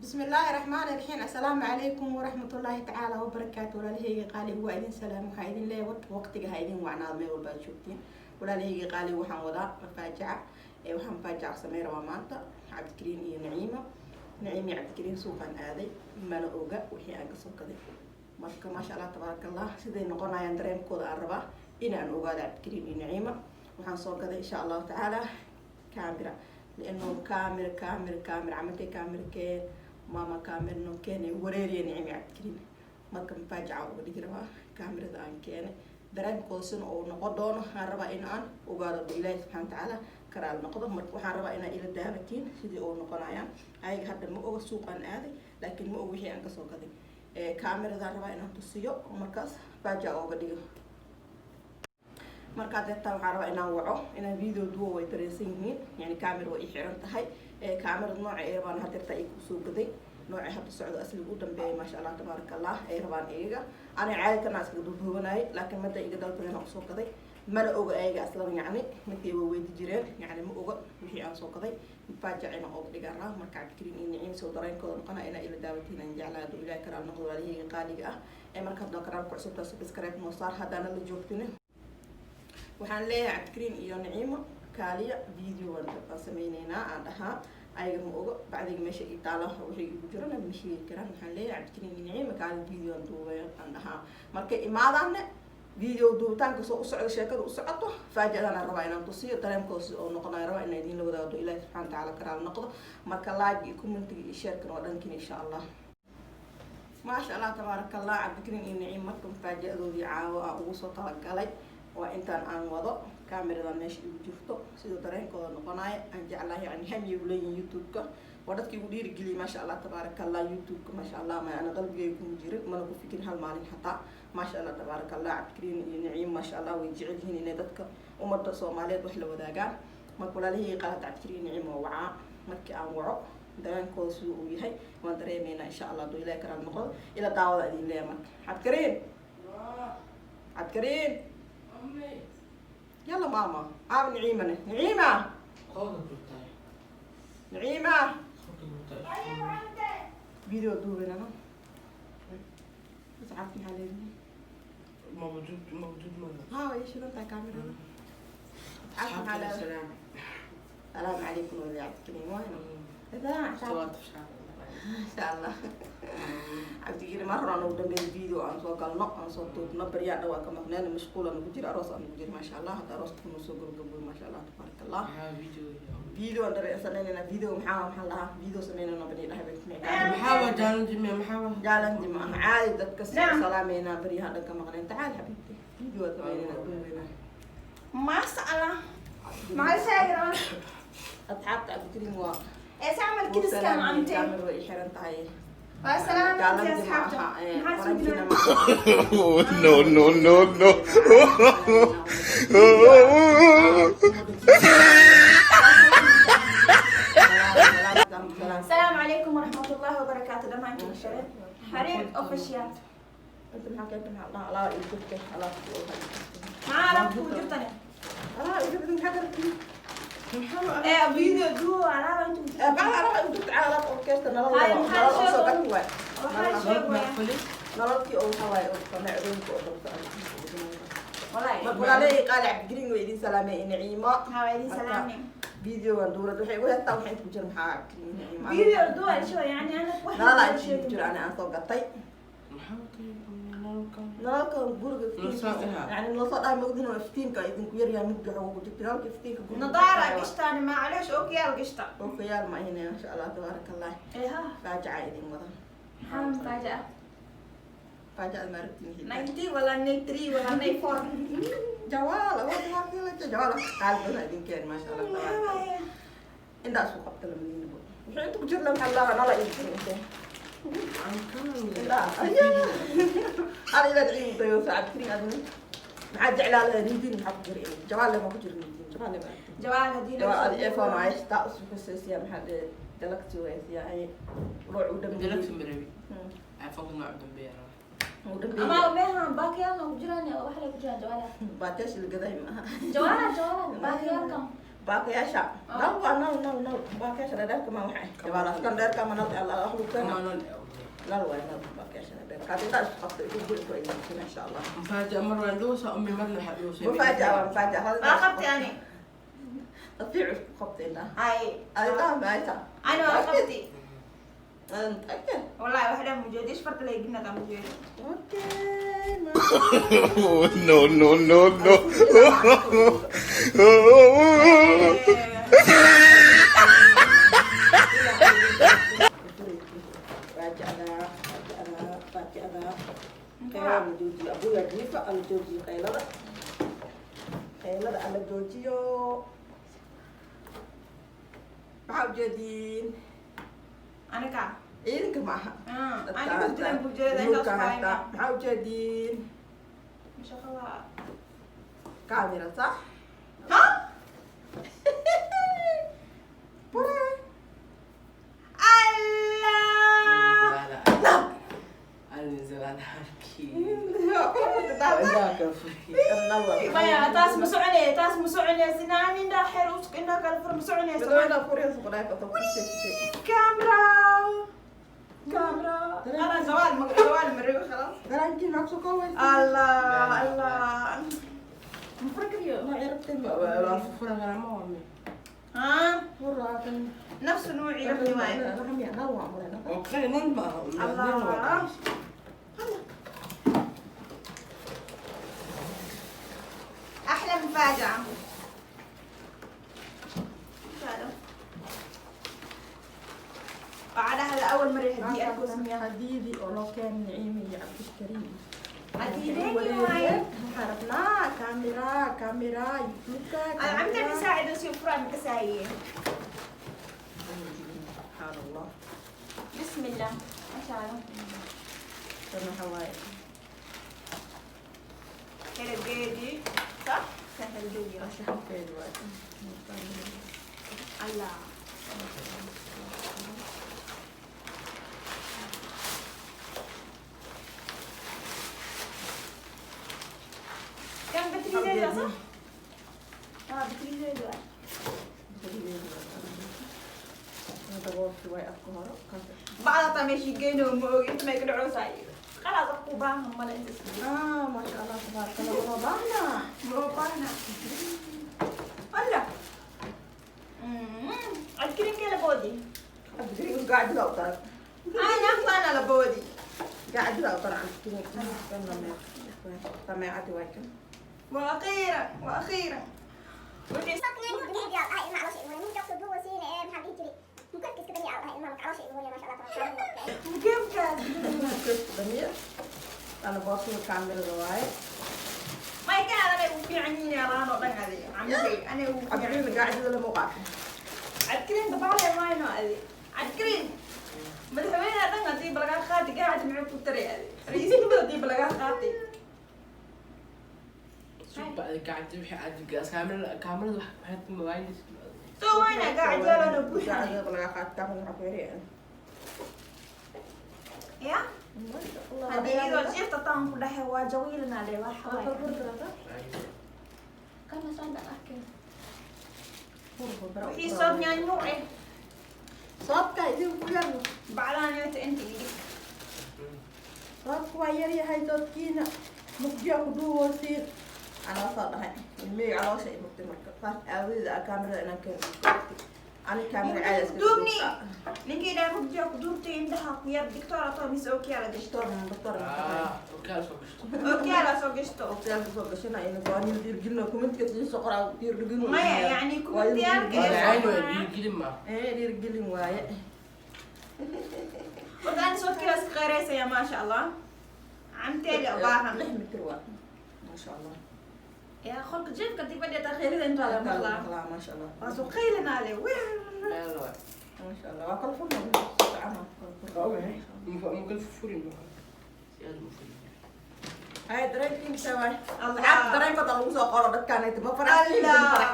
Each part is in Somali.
بسم الله الرحمن الرحيم. السلام عليكم ورحمة الله تعالى وبركاته. Walaalahayga qaali, waa idin salaam. Waxaa idin leeyahay waqtiga ha idin wacnaado meel walba aad joogtiin. Walaalahayga qaali, waxaan wadaa mafaajaca. Waxaan mafaajaca samey rabaa maanta Cabdikariin iyo Naciima. Naciim iyo Cabdikariin suuqaan aaday, mana oga wixii aan kasoo gaday. Marka maasha Allah, tabaaraka Allah, siday noqonayaan dareemkooda aan rabaa inaan ogaado. Cabdikariin iyo Naciima waxaan soo gaday, insha Allahu tacaala, camera, لأنه كاميرا كاميرا كاميرا عملتي كاميرا keen, maama, camera noo keenay wareeriya Nicimi Cabdikariin. Marka mafaajaca uga dhigi rabaa kaamirada aan keenay. Dareenkooda sina uu noqon doono aan rabaa in aan ogaado, do Ilaahi subxana watacaala karaal noqdo. Marka waxaan rabaa inaa ila daabatiin sidii uu noqonayaan. Ayaga hadda ma oga suuqaan aaday, laakiin ma og wixii aan kasoo gaday. Kaamiradaan rabaa inaan tusiyo, markaas faajaca ooga dhigo. Markaa deertaa waxaan rabaa inaan waco, inaan video duwo. Way dareensan yihiin, yani camera way i xiran tahay. Camerada nooca ay rabaan hadeertaa ay kusoo gaday, nooca hadda socdo, asliga u dambeeya, maasha Allah, tabaaraka Allah, ay rabaan iyaga. Aniga caadi kana iskaga duuduubanayay, laakiin madda iga dalbadeen usoo gaday. Mana oga ayaga aslan, yacni midkay waa weydi jireen, yacni ma oga wixii aan soo gaday. Mafaajac inaan ooga dhigaan rabaa. Marka Cabdikariin iyo Niciim soo dareenkooda noqona inaa ila daawatiin aan jeclaa, hadduu Ilahi karaal noqdo. Walaalahayga qaaliga ah ee marka haddoo karaal ku cusubtaa, subscribe noo saar. Haddaana la joogtine, waxaan leeyahay Cabdikariin iyo Naciimo, kaaliya, video waan sameyneynaa aan dhahaa. Ayaga ma ogo bacdiga meesha ii taala, wixii igu jirana ma sheegi karaan. Waxaan leeyahay, "Cabdikariin iyo Naciimo, kaaliya, video aan duubay," aan dhahaa. Markay imaadaanne, video duubitaanka soo u socdo, sheekada u socoto, faaja-daan aan rabaa inaan tusiyo. Dareenkooda sida oo noqonayo rabaa inaan idinla wadaagdo, Ilaahi subxana watacaala karaal noqdo. Marka like iyo commentiga iyo sharekan waa dhankin, insha Allah. Maasha Allah, tabaaraka Allah. Cabdikariin iyo Naciim marka mafaaja-adoodii caawo aan ugu soo talagalay waa intaan aan wado kaamiradan meesha igu jirto. Siduu dareenkooda noqonayo aan jeclahay. Yani hamiya uleeyihin YouTube-ka, waa dadkii igu dhiirigeliyay, maasha Allah, tabaaraka Allah. YouTube-ka, maasha Allah, ma ana qalbigayga kuma jirin, mana ku fikirin hal maalin xataa. Maasha Allah, tabaaraka Allah. Cabdikariin iyo Naciim, maasha Allah, way jecel yihiin inay dadka ummadda Soomaaliyeed wax la wadaagaan. Marka walaalihii qalad, Cabdikariin, Naciim waa wacaa. Markii aan waco, dareenkooda siduu uu yahay waan dareemeynaa, insha Allah, hadduu Ilahi karaal noqdo. Ila daawada idin leeyahay. Marka Cabdikariin, Cabdikariin, يلا ماما عاب نعيمة نعيمة نعيمة فيديو دوبنا أنا بس عارفين عليه. موجود موجود ماذا؟ ها ايش انت كاميرا عارفين على السلام. السلام عليكم ولا عبد الكريم وين إذا إن شاء الله. Cabdikariin, mar hore aan ugu dambeeyay video aan soo galno, aan soo duubno. Baryaa dhawaa ka maqneen, mashquul aan ugu jira, aroos aan ugu jira. Maasha Allah, hadda arooska kuna soo gabagabooy. Maasha Allah, tabaaraka Allah. Video aan dare sameynayna. Video maxaa lahaa? Video sameynayna bani dhahay. maxaa challenge maxaa? Challenge ma aha, caadi dadka salaameynaa. Baryaha dhan ka maqneen. Tacaal xabiibti, video aan sameynayna, duubeynaa. ما شاء الله، مع السلامة. Asxaabta, Cabdikariin waa ايش اعمل كده كان عمتي. Kaamir way i xiran tahay. مع السلامة انت يا اصحابتي. maxaa sugnaa? No, no, no, no. السلام عليكم ورحمة الله وبركاته. dhammaantiin Xariir Official. Inta maxaa keentay? Maxaa dhahaa? Alaab ii jirtay, alaab. maxaa alaabta kugu jirtane? Alaab ii jirtay, maxaa garatay? ee video duo alaaba inta ku jirta. Baa alaab ii jirtay, alaab oo keesta nalal. Hay, maxaa nalal oo soo sheego? gati waay. waxaa sheegaya. Nalalkii oo waxaa waaye oo sameecdooyinka oo dabta. والله. Marka walaalahey qaali, Cabdigariin way idin salaamay, Naciimo. maxaa waa idin salaamay. Videogan dowlad waxay igu heestaa waxa inta ku jira. Maxaa, Cabdigariin, Naciimo? video duo شو يعني انا Nalal aan inta ku jira ani aan soo gatay, nalalka guriga iftiinkiisa, yani lasoo dhahay mogdin oo iftiinka idinku yaryahay, mugdi waxa ku jirta nalalka iftiinka guriga. نظارة قشطة معلش اوكي القشطة. Ookiyaal ma ahine. Maasha Allah, tabaaraka Allah. ايه ها. Faajaca idin wada. maxaa مفاجأة؟ Faajacada ma aragtin. 90 ولا 93 ولا 94؟ Jawaala waa jawaala, qaal badan idin keen. Maasha Allah, tabaaraka Allah. Intaa isku qabta lamadiinaba wuxuu inta ku jirla. Maxaa lahaa? Nala idin jira intee indhaha hal ilaad ciidu dayo. Cabdikariin, adina maxaa jeclaa lahaa? Nidiin maxaa ku jira? Jawaale ma ku jira nidiin? Jawaale ma aragtin. جوال هدي. Jawaal adi iPhone haysta isu xusuusiya. Maxaa dhe Galaxy haysiya ay ruuc u dambeeyay. Galaxy marabi, iPhone nooc dambeeya. U dambeeyay. ama mehan baakiyaalna ku jiraan, waxa la ku jiraan jawaala. Baatiyaasha la gaday maaha. jawaala jawaala baakiyaalkan. Baakayaasha nal waa nal nal nal baakayaasha dheerka ma waxay jabaalaas kan dheerka ma nal alla akhluqana nal waa nal baakayaasha dheerka hadda intaas qabto igu guri ku idin insha Allah. مفاجأة مرة ندوسة أمي مرة حدوسة. مفاجأة مفاجأة. ما خبتي أنا. تطيع خبتي هاي. أنا ما أنت. أنا ما خبتي. أنا متأكد. والله واحدة موجودة إيش فرق لي قلنا موجودة. okay. No, no, no, no. أبويا جيفة أنا جوجي قيلة قيلة أنا جوجيو maxaa ujeediin? Aniga. Ciidanka maaha. Aniga dilan buu jeedaa intaas haysta. Maxaa ujeediin? Shaqo waa kaamira sax? Ha? Bure. Allah. أنا حكي. maya taas ma soconaya taas ma soconaya sinaan indhaa xeer usq indhaa kala fur ma soconayso. كاميرا كاميرا خلاص زوال زوال مريو خلاص. الله الله ها نفس نوعي ربي واي. الله أحلى مفاجأة. وعلى هذا أول مرة هدي أكو سميها هديدي oo keen Naciim iyo Cabdikariim. هديدي واي. عرفنا كاميرا كاميرا يوتيوب. أنا عم تعمل ساعد وسيب فرع مكساية. سبحان الله. بسم الله ما شاء الله. أنا حواي. هرجيدي صح؟ سهل جوي. الله. كم بتري زي صح؟ بتري زي بعد طمشي جينو مو انت ما يقدروا ساي خلاص قباهم ولا انت ما شاء الله تبارك الله باهنا باهنا الله الكريم كلا بودي الكريم قاعد لا طرف انا انا لبودي قاعد لا طرف الكريم سماعتي واكل واخيرا واخيرا كيف كان؟ أنا باصي كاميرا رواي ما كان أنا وفي عنيني أنا وطن هذه عمتي أنا وفي عبد قاعد ولا موقع عبد طبعا ما إنه هذه عبد مدحوين أنا هذه بلغة خاتي قاعد معك وتري هذه رئيس البلد بلغة خاتي شوف بعد قاعد تمشي عاد كاميرا كاميرا حط موبايل تو وين قاعد يلا نبوش بلغة خاتي تعمل عفيري يا هذه إذا جيت تطعم كل حاجة جويلنا عليه واحد كم سنة أحكي في صوت يعني نوعي صوت كايدي وكلامه بعدين أنت إيدك صوت كوير يا هاي صوت كينا مقجع قدوة وسير أنا صار هاي المي على شيء مقدمة فاس أوي كاميرا أنا كان أنا كاميرا عايز دوبني نيجي لا مقجع قدوبتي عندها قياد دكتورة توميس أوكي على دكتور دكتور أوكي على سوقشتو أوكي على سوقشنا يعني قاني دير قلنا كومنت كتير سقرا دير قلنا ما يعني كومنت يعني عينه دير قلنا ما إيه دير قلنا واي وأنا صوت كده صغيرة يا ما شاء الله عمتي أباها لحمة تروى ما شاء الله يا خلق جيب كنت بدي تخيل انت على الله ما شاء الله وسقيلنا عليه ما شاء الله وكل فرن ممكن فرن هاي درينك سواي الله درينك طلعوا سو قرب كانت ما فرحت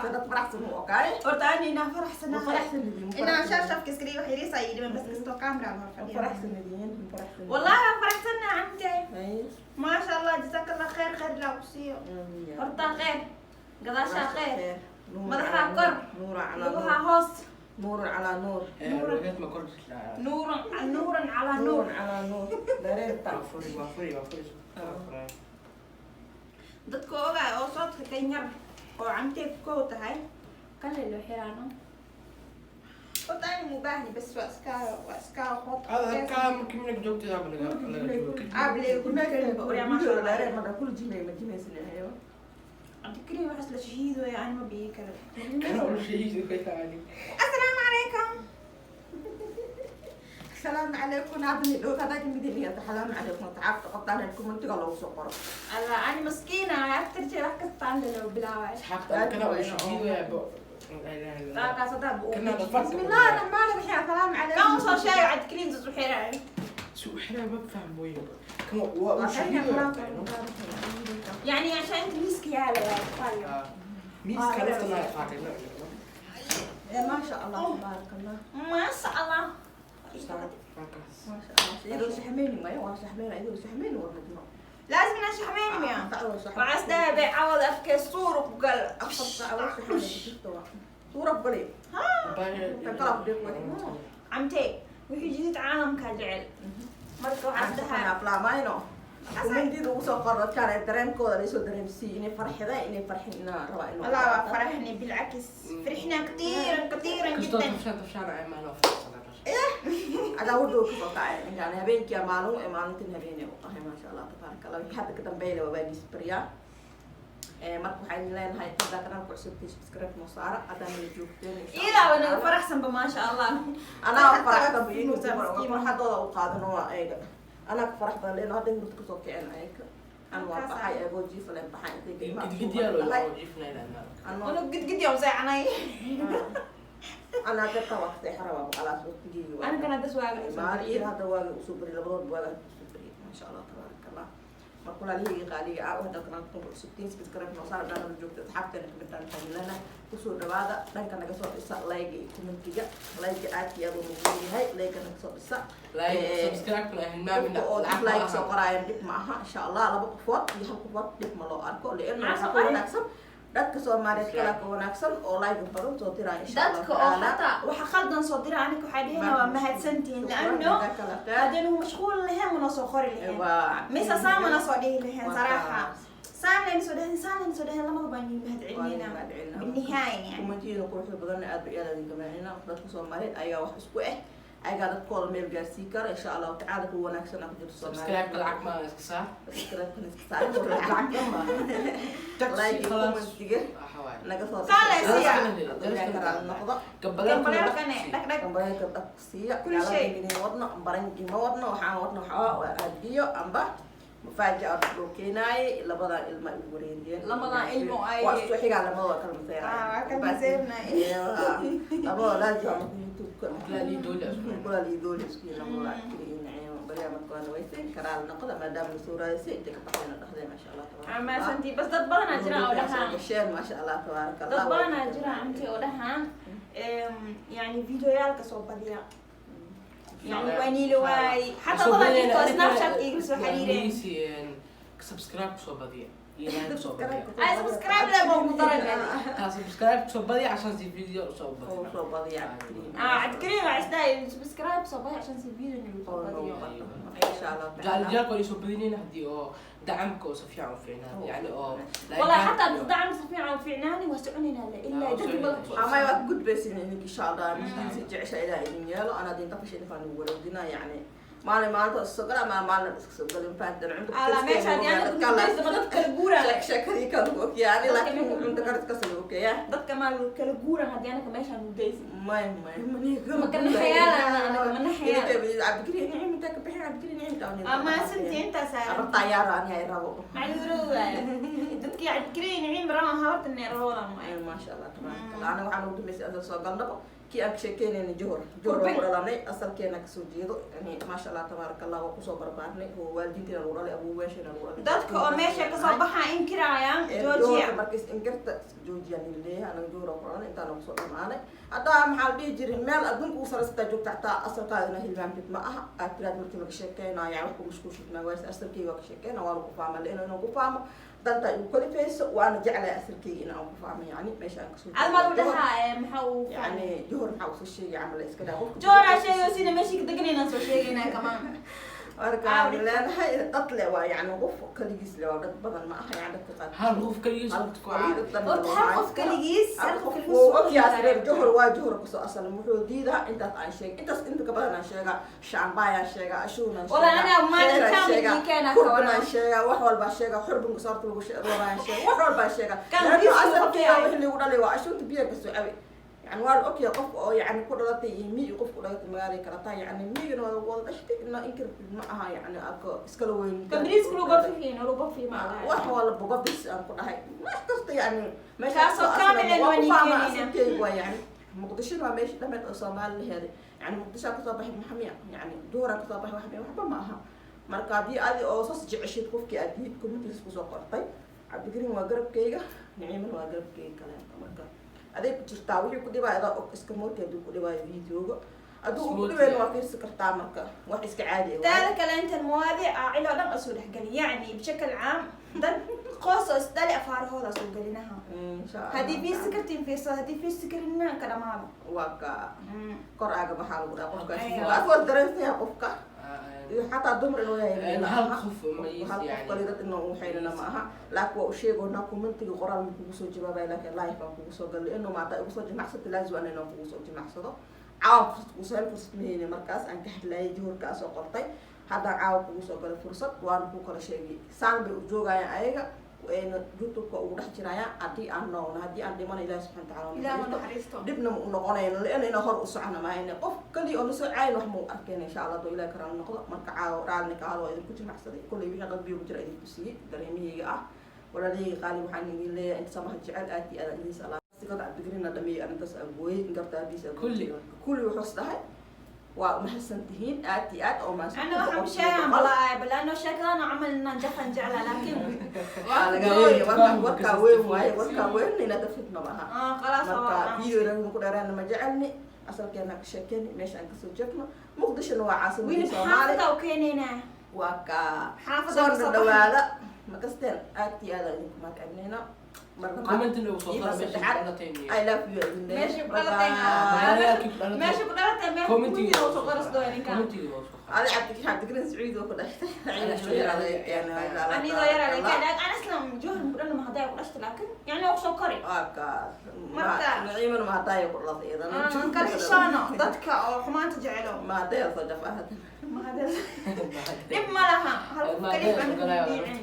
ما فرحت مو اوكي ورتاني انا فرح سنه فرح سنه انا شاف كسكري وحيري صايد بس كستو كاميرا ما فرح سنه فرح سنه والله فرح سنه عمتي ما شاء الله جزاك الله خير خير لا وصيه ورتا خير قضاشا خير Nuur Madaxa calaa kor. nuur, nuur calaa Lugaha nuur. Hoos. Nuur calaa nuur. Rogeed ma kor jirtaa? Nuuran, nuuran calaa nuur nuur. Calaa nuur dareerta. Waa furi, waa furi, waa furi. Dadka ogaay oo soodka ka yar oo camtee ku kow tahay kan le loo xiraano. Horta ani mubaahni, bas waa iska qod. Hada halkaa markii minag joogtay aba laga joogo. Able ku magal maasha Allah. Dareer marka kula jimay ma jimaysan. Cabdikariim waxaas la shahiidooya, ani ma biyi karo. Kana ul shahiid ka tahay. Assalaamu calaykum. Asalaamu calaykum. Hadda dhow hadaa kamid yihiin. Asalaamu calaykum. Tacaabta qabtaan commentiga loogu soo qoro. Allah, ani maskiina aftarjeed wax kastaan loo bilaabay. Asxaabta kana ul shahiid waa bo. Taakaas hadaa bu. Kana dhafarka. Bismillahi raxmaani raxiim. Asalaamu Kan calaykum. soo sheegay Cabdikariim sas u xiraay. Suu xiraa ma fahmoyo. Kana waa ul shahiid waa. يعني عشان انت miiska yaala waa. Miiska lafta laga qaatay. Maasha Allah, tabaaraka Allah. Ma sha Allah. Maasha Allah, iyadoo saxmeyni maya waa saxmeyna, iyadoo saxmeyni war ma jiro. لازم نشحمين يا وعس ده عوض افكار صور وقال. 4 saac waa saxmeyni jirta, waa suura ku galay kan kala ku dhiq. عمتي wixii jidid caalamka jecel marka waxaas dhahaa. Aflaamayno commentida ugu soo qoro dadkaan ee dareenkooda laysoo dareemsiiyo inay farxida inay farxin inaa rabaa inuu. والله فرحني، بالعكس فرحنا كثيرا كثيرا Kastoo جدا. tafshaan tafshaan ay maano faraxsanaa. Cadaa wuxuu kasoo kacay ninkaan habeenkii maalin ee maalintan habeenay u tahay. Maasha Allah, tabaaraka Allah. Wixii hadda ka dambeeyna waa waagiis baryaa. Marka waxaan leenahay haddaa kanaalka cusubtii subscribe noo saara haddaan nala joogteen, insha Allah. إلى وانا فرحسن ما شاء الله. Anaa faraxsan farxadooda u qaadano waa ayaga, anaa ka farax badan leeno hadda hurda kasoo kicin ayaga. An waa baxay ayagoo jiifa leen baxay intay geymaha. Gidgidyaa loo jiifnayna. وانا قد قد يوم ساعة. Anaa dadka waa kaseexara waa khalaas waqtigii waa. انا كان هذا سؤال. Maalin iyo hadda waaga usoo bari labadood waaga hadda usoo bari. Maasha Allah, tabaaraka Allah. Marka walaalihii qaaliga ah, hadda kanaalka cusubtiin subscribe noo saara dhanka joogta asxaabteena kamid tahay fadilana kusoo dhawaada. Dhanka naga soo dhisa like iyo commentiga. Like aad iyo aad uu muhiim yahay, like naga soo dhisa. Like, subscribe kuna hilmaamina. Qofka oo dib like soo qoraayan dhib ma aha, insha Allah. Laba qofood iyo hal qofood dhib ma loo arko lianna Maxaa waxaa soo ka qoray? Wanaagsan dadka Soomaaliyeed kala ka wanaagsan oo like badan soo diraya, insha Allah Dadka oo tacaala. Xataa waxa khaldan soo dira aniga waxaa dhehena waa mahadsantihiin, laano haddaynu mashquul lahayn mana soo qori lahayn mise saa mana soo dhihi lahayn. Saraaxa saan layna soo dheheen, saan layna soo dheheen, labada baan idin mahad celinayna بالنهاية يعني. Commentiyada quruxda badanna aad bay aad idinka mahadcelina. Dadka Soomaaliyeed ayaa wax isku eh, ayagaa dadkooda meel gaarsiin kara, insha Allahu tacaala. Kuwa wanaagsan aa ku jirto. Subscribe lacag ma iska saar. Subscribe-kana iska saar, lacag ma like iyo commentiga Waxa waaye. Naga soo Saa la siiya. noqdo. Gambaleelkane dhag dhag. Gambareelka dhag siiya. Kulli shay. Gaalada wadno barangi ma wadno, waxaan wadno waxaa waa aadiyo amba mufaajaca loo keenaaye. Labadan ilma ay ugu wareeriyeen. Labadan ilmo ay- waa isku xigaa, lamadooda kala maseeraya. Ah, waa kala maseernay. Labadooda laazim marka YouTube-ka. Kulaal iyo dooli isku yihiin. Kulaal iyo dooli isku yihiin labadooda. Keliya naciimo baryaa marka waana weysay karaal noqda maadaama lasoo raadisay intay ka baxayna dhahdeen maasha Allah tabaaraka Allah. Mahadsantii, bas dad badanaa jira oo dhahaan. Gasheen maasha Allah, tabaaraka Allah. Dad badanaa jira amti oo dhahaan yani videoyaalka soo badiya, yani waa niila waay. Xataa dadaa jirto Snapchat iga soo xiriireen. Subscribe kusoo badiya iyo like kusoo badiya. Ay, subscribe le baan ku daran. Taa subscribe kusoo badiya عشان si video usoo oo badiya. Soo badiya. Ah, Cabdikariim waa isdaay subscribe soo badiya عشان si video nagu soo badiyo. Insha Allah. Jaaljalka way soo badinayna haddii oo dacamka oo si fiican u fiicnaado yani oo. والله حتى دعم fiican fiicnaani waa soconaynaa ilaa dadka badan. Ama waa ku gudbaysin idinka, insha Allah. Miskiin si jecesha ilaah idin yeelo. Anaa dinta fashin faan ugu wareejinaa, yani maalin maalinta soo gala ama maalin iska soo galin faantan cunto. Ala meeshaan yani gudbaysa ma dad kala guuraan. Sheekadii kala ogyaani, laakiin cunto karis ka soo ogyaa. Dadka maa kala guuran haddii anaka meeshaan mudaysa. May may mani. Ma kana xayaalana anaga, mana xayaal. Cabdikariin nicim inta ka bixin, Cabdikariin nicim taa. Ama santi intaa saaran. Abarta ayaaro ani ay rabo. Macluurow waaye dadkii Cabdikariin niciim rabaan habarta neerahoodan waaye. Maasha Allah, tabaaraka Allah. Anaga waxaan ugu dambeysay asal soo galnaba kii aan ka sheekeynayna Johor. Johor waan ku dhalanay, asalkeena kasoo jeedo yani maasha Allah, tabaaraka Allah. Waa kusoo barbaarnay oo waalidiinteena lagu dhalay, abuuweesheena lagu dhalay. Dadka oo meesha kasoo baxaa inkiraayaan joojiya. Joorka markays inkirta joojiya nin leeyahay. Anaga Johor ku dhalanay, intaana kusoo dhamaanay. Haddaa maxaa la dhihi jiray, meel adduunka ugu saraysataa joogta, xataa asalkaadina hilmaamtid ma aha. Aad tiraad markii laga sheekeynayo yani wax ku mashquulshid maa waayse. Asalkeyga waa ka sheekeyna, waa lagu fahma leeno inuu ku fahmo. Danta igu kalifayso, waana jeclahay asalkeyga in aan ku fahmo, yani meesha aan kasoo Ad ma lagu dhahaa maxaa uu yani Johor maxaa usoo sheegay camal la iska daa qofka. Jooraa sheegayo sina meeshii ka deganayna soo sheegaynaa kamaan. Marka waxaan leenahay dad le waa, yani qof kaligiis le waa, dad badan ma aha, yani dadka qaar. Hal qof kaligiis Hal ku qof kaligiis dad Horta hal qof kaligiis, hal hal qof qof kaligiis wuu ogyahay reer Johor waa Johor kusoo asalam. Wuxuu diidaa intaas aan sheegay, intaas inta ka badan aan sheegaa, shaambaayaan sheegaa, ashuunaan Wala anaa maalin sheeraan kaamil sheegaa, ii keenaa ka kurbinaan waran. sheegaa, wax walbaa sheegaa, xurbinka soorta lagu sheegaa sheegaa, wax walbaa sheegaa. Kan Laanno biis lagu asalkeyga qabtay. wixii lagu dhalay waa ashuunta biyaha kasoo cabi. Yani waa la ogyahay qof oo yani ku dhalatay iyo miyi, qof ku dhalatay magaalay kala tahay. Yani miyigana waa wada dhashtay ina inkirtid ma aha, yani aad iskala weyn. Kan bariiska lagu bafiin, lagu bafiin ma laha. Wax walba gobis aan ku dhahay, wax kasta yani meesha Kaasoo kasoo kaamil aslan ah waa waan ku fahmaa. keenaynaa. Asalkeyga waa yani Muqdishona waa meesha dhameed oo Soomaali laheeday. Yani Muqdishoa kasoo baxay maxamiya, yani Duhura kasoo baxay waxmiya, waxba ma aha. Marka haddii adi oo sas jeceshid qofkii aad diid commentiis kusoo qortay, Cabdikariim waa garabkeyga, Niciimana waa garabkeyga kaleento. Marka aday ku jirtaa wixii ku dhibaayo, adaa og iska mooti. Hadduu ku dhibaayo videoga, hadduu ku dhibayn waa fiirsi kartaa. Marka wax iska caadi ah waaye. Taada kale intan mawaadiic caacilo dhan asoo dhexgelin, yacni بشكل عام dad qoos oo isdhali afaarahooda soo gelinaha. Insha Allah. Haddii fiirsi kartiin fiirsada, haddii fiirsi karinna ka dhamaado. Waa ka kor aaga baxaa lagu dhaha qofkaas. Aywa. Waa dareensan yahay qofka iyo xataa dumar inuu yahay. Hal qof ma hal qof yani kale dad inuu waxaynana ma aha, laakiin waa u sheegoonaa. Commentiga qoraal ma kugu soo jawaabaya, laakiin live baan kugu soo galay inuu maata igu soo jimacsata laazim ana inaan kugu soo jimacsado. Caawa fursad kusoo hel, fursad mahayne. Markaas aan ka hadlayay Johorkaa soo qortay, haddaan caawa kugu soo galay fursad waana ku kala sheegay. Saan bay u joogayaan ayaga, ayna YouTube-ka ugu dhex jirayaan haddii aan noolno, haddii aan dhimana Ilahi subxana wataala Ilaah u naxariisto. Dhibna ma u noqonayno leana inaan hor u socno maayne. Qof kaliya oo nasoo caayin wax ma u arkeen, insha Allah hadduu Ilahi karaan noqdo. Marka caawa raalni ka hado, waa idinku jimacsaday. Kulley wixii qalbiga ku jira idinku siiyey dareemihayga ah. Walaalahayga qaali, waxaan idin leeyahay inta samaha jecel aad iyo aad aan idin salaam. Sikada Cabdigrina dhameeyey arrintaas aan gooyey garta aabiis aan Kulli. Kulli wuxuus dhahay waa mahadsan tihiin aad iyo aad oo mahadsan. أنا waxaan sheegaa balaa balaa sheekadana camal inaan jafan jeclaa, laakiin Waa laga weyn warkaa, weyn waaye warkaa, weyn inaad afid ma aha. Ah, khalaas. Marka waa video ku dheeraana ma jecelni, asalkeena ka sheekeyni meesha aan kasoo jeegno. Muqdishona waa caasimadii Weli Soomaali. xaafada u keenaynaa. Waa kaa Xaafada soo kasoo dhawaada makasteen. Aad iyo aad aan idinku mahadcelinayna marna. Commentina ugu soo Iyo qora meesha saddexaad. ku dhalatay. I love you idin leeyahay. Meesha ku dhalatay. Bye-bye. Magaalada ku dhalatay. Meesha ku dhalatay meel Commentiga ku soo qoras doon ninkan. Commentiga waa soo qora. Adi Cabdikariin Sacuudi oo ku dhashtay. Anigoo yar laakiin أنا أصلا Johor ku dhalan, ma hadaa ku dhashtay, laakiin yani waa kusoo kori. Waa kaas. Marka- Naciimana ma hadaayo ku dhalatay iyadana. Kala xishoano dadka oo xumaanta jecelo. Ma hadaya soo jafahad. Dhib ma laha, hal qof kaliya baan ku dhiicin.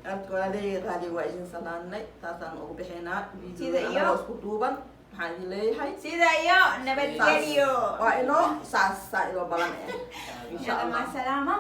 Marka walaalahayga qaali waa idin salaanay, taasaan ugu bixinaa Sida video iyo- anagoo isku duuban. Maxaan idin leeyahay? Sida iyo nabadgelyo. Waa inoo saas saa inoo balan eh, insha يلا Allah. مع السلامة.